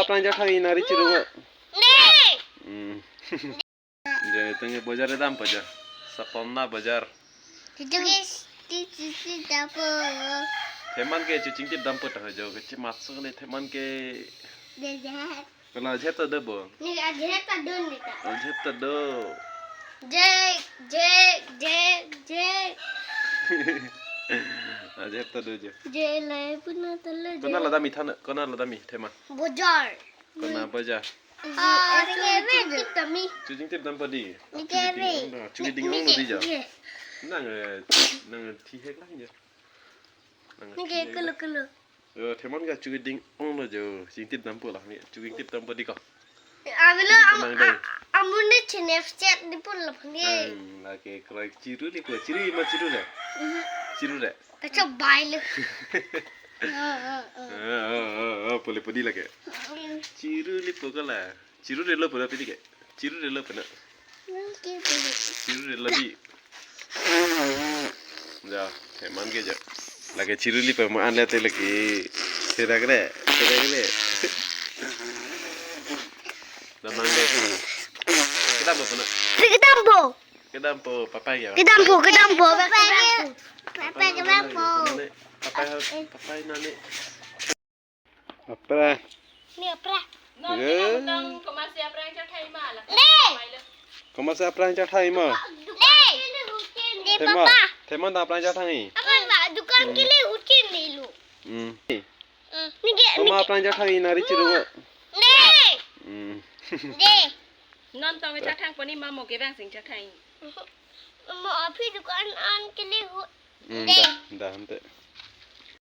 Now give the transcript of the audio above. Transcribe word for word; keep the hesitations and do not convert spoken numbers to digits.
Aphrang jathangi nari chirung. Ne. Hmm. Jai tenge bojar dampo ja. Saponna bojar. Titik titik dampo. Theman ke chuchingtip dampo ta jo ke chimatsu ne theman ke. Dejar. Kala jep ta do bo. Ni ajep ta do ni ta. Ajep ta do. Jek, jek, jek, jek. Ajep ta do jo. Je lai puna tala je. Kona la dami thana, kona la dami thema. Bojar. Kona bojar. Ah, ni ke be tip tami. Chuchingtip dampo di. Ni ke be. Chuchingtip dampo di ja. Nang, eh, nang thi hek lang ja. Nang thi hek lang. Ni ke kulu kulu. Yo, theman ke chingding ong lo jo, chingtip dampo la, mi chingtip dampo di ko. Abilo am-, Tenang dei. A-, amun ni chinep chet di pun lo phang ye. Hmm, lake kroik chiru di ko, chiru ma chiru re. Mhm. Chiru re. Kacho bai lo. Oh, oh, oh. Ah, ah, ah, ah, pole podi lake. Mm. Chiru di po kala. Chiru relo pura pidi ke. Chiru relo pena. Chiru relo di. Ja, theman ke ja. Lake chiru li pema an le te lake. Therak re, therak re. Damang de. Kedampo pena. Kedampo. Kedampo, papai ya. Kedampo, kedampo. Papai, kedampo. Papai, papai nani. Apra. Ni apra. Non Eh. Kita butang kemasi apra yang chat hai ma lah. Ne. Kemasi apra yang chat hai ma. Ne. Ne Thema. Papa. Thema ta apra yang chat hai. Apa ba dukan Hmm. Kili huchin ni lu. Hmm. Hmm. Ni ke Thema ni apra yang chat hai nari chirung. Ne. Hmm. Ne. Non tong chat hang poni ma mo ke bang sing chat hai. Mo api dukan an kili hu. Hmm, Ne. Dah, dah, ante.